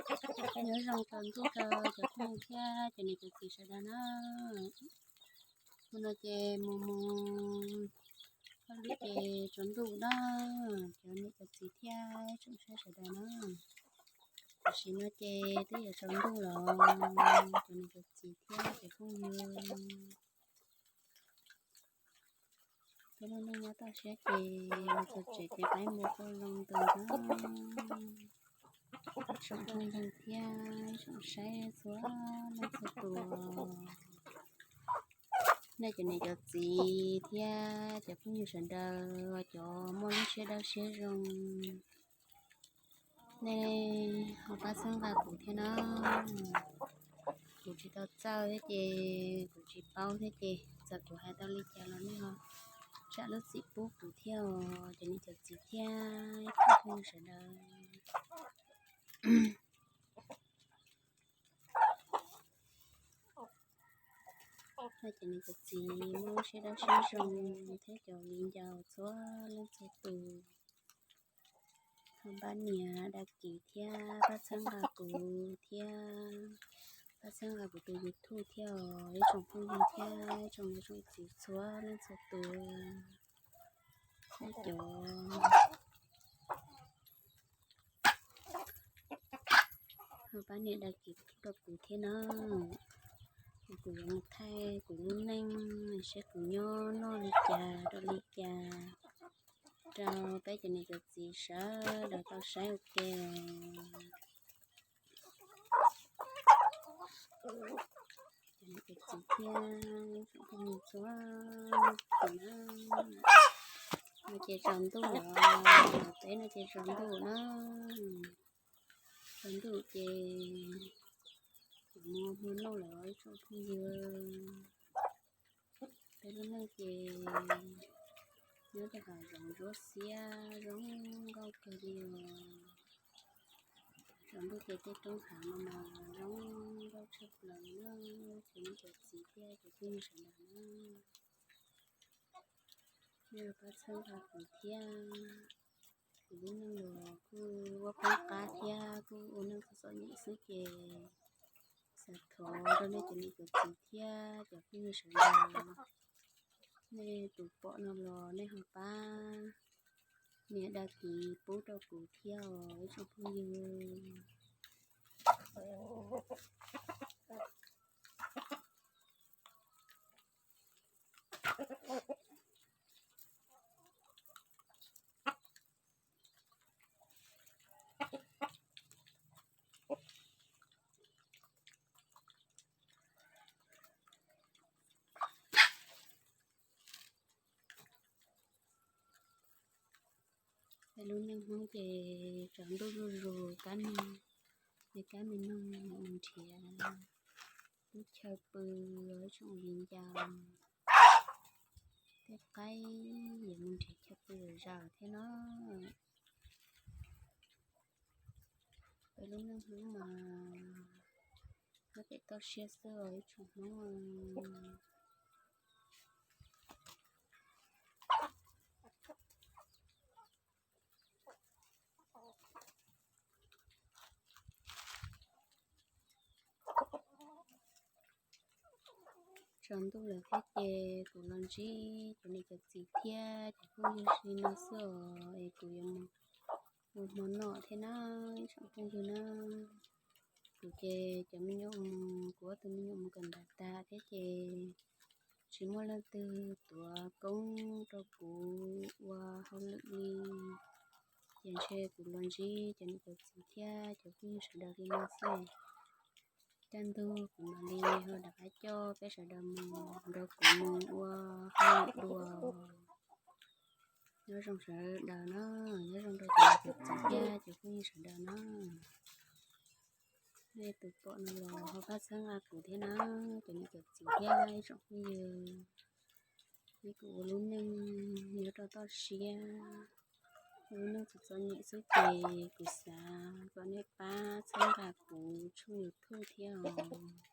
Nyob zoo tsaus ntuj rau cov phooj ywg thiab cov niam cov txiv sawv daws na. Hnub no ces mus mus hauj lwm ces tsaus ntuj na, cov niam cov txiv thiab tsoom saib sawv daws na. Tam sim no ces twb yuav tsaus ntuj los, cov niam cov txiv thiab cov phooj ywg, peb lub neej nyob toj siab ces mus txog tsev ces qaib npua quaj zoo ntws na. Tsoom phooj ywg thiab tsoom saib txhua leej txhua tus, nej cov niam cov txiv thiab cov phooj ywg sawv daws, cov muaj lub siab dawb siab zoo, nej ho pab txhawb nqa kuv thiab na. Kuv tsis tau txawj thiab ces kuv tsis paub thiab ces txawm kuv hais tau li cas los nej ho zam lub txim pub kuv thiab os, cov niam cov txiv thiab cov phooj ywg sawv daws. Cov niam cov txiv muaj lub siab dawb siab zoo thiab cov viv ncaus txhua leej txhua tus, ho pab nias dag kis thiab pab txhawb nqa kuv thiab, pab txhawb nqa kuv tus YouTube thiab os, ib tsoom phooj ywg thiab ib tsoom niam tsoom txiv txhua leej txhua tus, nej cov ho pab nias dag kis rau kuv thiab na. Kuv yuav mus thaij kuv lub neej, saib kuv nyob noj li cas rau li cas rau peb cov niam cov txiv sawv daws tau saib ua ke. Cov niam cov txiv thiab tsoom phooj ywg txhua tus na, no ces tsaus ntuj lawm, peb no ces tsaus ntuj na, tsaus ntuj ces kuv mus hmo noj lawm ib tsoom phooj ywg. Peb lub neej ces nyob rau hav zoov ntsuab xiab zoo nkauj kawg li os. Tsaus ntuj ces tej roob hav no mas zoo nkauj tshaj plaws na, cov niam cov txiv thiab cov phooj ywg sawv daws na. Nej pab txhawb nqa kuv thiab, kuv lub neej los kuj ua poob qab thiab kuj ua neej txom txom nyem xwb ces xav thov rau nej cov niam cov txiv thiab cov phooj ywg sawv daws, nej tus pom no los nej ho pab nias dag kis pub rau kuv thiab os ib tsoom phooj ywg. Peb lub neej Hmoob ces tsaus ntuj zuj zus, kab me, me kab me noog mus nrhiav lub chaw pw, ib tsoom viv ncaus, tej qaib yuav mus nrhiav chaw pw zom zaws thiab no. Peb lub neej Hmoob mas nyob pem toj siab xwb os ib tsoom Hmoob. Tsaus ntuj lawm thiab ces kuv los ntsib cov niam cov txiv thiab cov phooj ywg li no xwb os es kuv yuav mus ua hmo noj thiab na ib tsoom phooj ywg na. Kuv ces cov me nyuam mus, kuv ob tug me nyuam mus kawm ntawv tag thiab ces tsis muaj leej twg tuav koob rau kuv ua hauj lwm li, ces ntshe kuv los ntsib cov niam cov txiv thiab cov phooj ywg sawv daws li no xwb. Kaj ntug kuv mam li ho rov qab coj peb sawv daws mus nrog kuv mus ua hauj lwm dua. Nyob zoo sawv daws na, nyob zoo rau cov niam cov txiv thiab cov phooj ywg sawv daws na. Nej tus pom no los ho pab txhawb nqa kuv thiab na, cov niam cov txiv thiab ib tsoom phooj ywg. Neb kuv ua lub neej nyob rau toj siab, ua lub neej txom txom nyem xwb ces kuv xav kom nej pab txhawb nqa kuv tshooj YouTube thiab os.